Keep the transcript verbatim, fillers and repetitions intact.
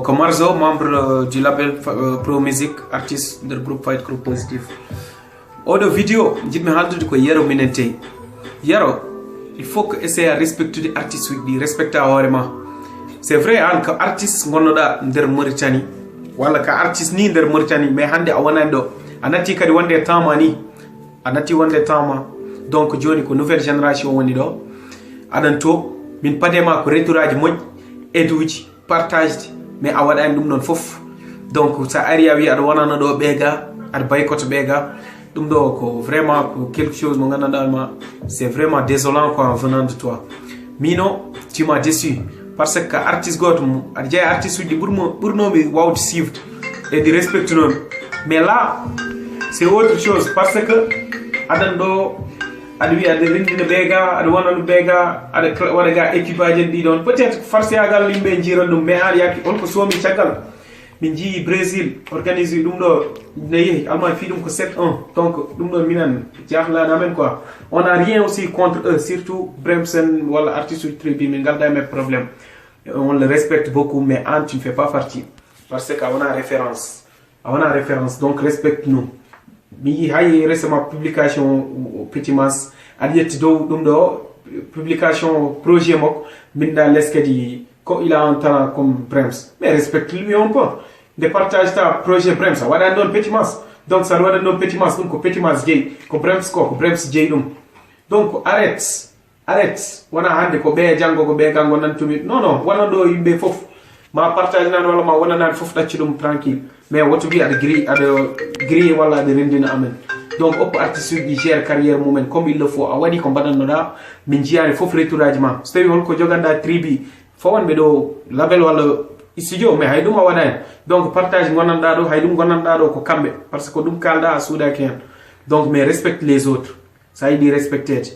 Ko Marzo, membre euh, du label euh, Pro Music, artiste nder groupe Fight Group Positif. Oɗo vidéo jiɗmi haaldude ko Yero minen tey. Yero, il faut que essayer a respectude artiste uji ɗi, respecta hoore ma. C'est vrai an ko artiste gonnoɗa nder Mauritanie, walla ka artiste ni nder Mauritanie, mais hannde a wonani ɗo. A natti kadi wonde temps ma ni. A natti wonde temps ma. Donc joni ko nouvelle génération woni ɗo. Aɗan to, min pade ma ko retour aji moƴƴi, aide uji, partage, mais a waɗani ɗum ɗon fof. Donc sa ari a wi aɗa wonana ɗo ɓeega, aɗa baykoto ɓeega. Ɗum ɗo ko vraiment ko quelque chose mo gandanɗa ma, c'est vraiment désolant quoi, venant de toi. Mino, tu m'as déçu. Parce que artiste goto mo aɗa jeeya artiste uji ɗi ɓurmo ɓurnomi wawde suivde, e ɗi respecte noon. Mais là, c'est autre chose. Parce que aɗan ɗo aɗa wi aɗa renndina ɓeega, aɗa wona ɗum ɓeega, aɗa waɗa ga équipe aji en ɗi ɗon. Peut être farsiyagal yimɓe jiiran ɗum, mais an yaaki holko soomi caggal. Min njii Brésil organise ɗum ɗo, ne yehi Allemagne fii ɗum ko sept un. Donc ɗum ɗo minan jaaxlaani amen quoi. On a rien aussi contre eux, surtout Bremsen walla artiste uji tribi, min ngalda men problème. On le respecte beaucoup, mais an tu ne fais pas partie. Parce que a wona référence. A wona référence, donc respecte nous. Mi yii hay récemment publication Petit Mas, aɗa yetti dow ɗum ɗo publication projet makko, mbinda les kadi ko il a un talent comme Brems. Mais respecte lui un peu. Nde partage ta projet Brems, a waɗani ɗon Petit Mas. Donc sa waɗani ɗon Petit Mas, ɗum ko Petit Mas jeyi, ko Brems ko, ko Brems jeyi ɗum. Donc arrête, arrête. Wona hannde ko ɓe janngo, ko ɓe gango nantumi. Non, non, wona ɗo yimɓe fof. Ma partage nan walla ma wona nan fof ɗaccu ɗum tranquille. Mais woto wi aɗa gri aɗa grillé walla aɗa rendina amen. Donc oppo artiste uji gère carrière mumen comme il le faut. A waɗi ko mbaɗannoɗa, min jiyani fof retour aji ma. So tawi holko joganɗa tribi, fawon ɓe ɗo label walla studio, mais hay ɗum a waɗani. Donc partage gonanɗa ɗo, hay ɗum gonanɗa ɗo ko kamɓe. Parce que ko ɗum kalɗa a suudaki hen. Donc mais respecte les autres. Sa yiɗi respectede,